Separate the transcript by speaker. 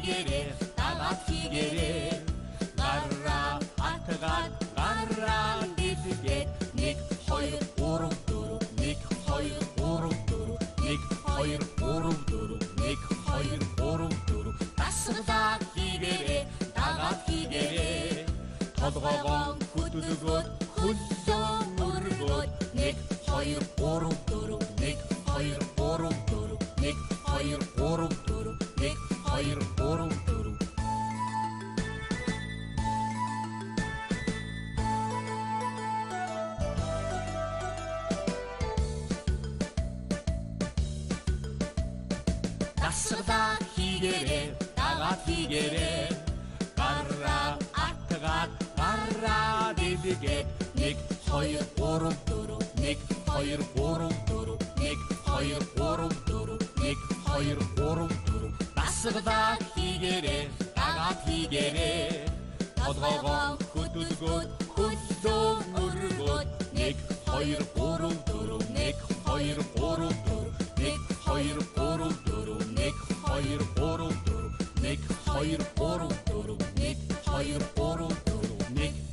Speaker 1: хийгээрээ, дагаад хийгээрээ. Гараа атгаад гараа дэлгээд 1 2 3 4 1 2 3 4 1 2 3 4 1 2 3 4 дасгалаа хийгээрээ, дагаад хийгээрээ. Толгоогоо хөдөлгөөд хөллөө өргөөд 1 2 3 4 1 2 3 4 1 2 3 4 1 2 3 4. Дасгалаа хийгээрээ, дагаад хийгээрээ. Гараа атгаад гараа дэлгээд 1 2 3 4 1 2 3 4 1 2 3 4 1 2 3 4 дасгалаа хийгээрээ, дагаад хийгээрээ. Толгоогоо хөдөлгөөд хөллөө өргөөд 1 2 3 4 1 2 3 4 1 2 3 4 1 2 3 4 1 2 3 4 1 2 3 4 1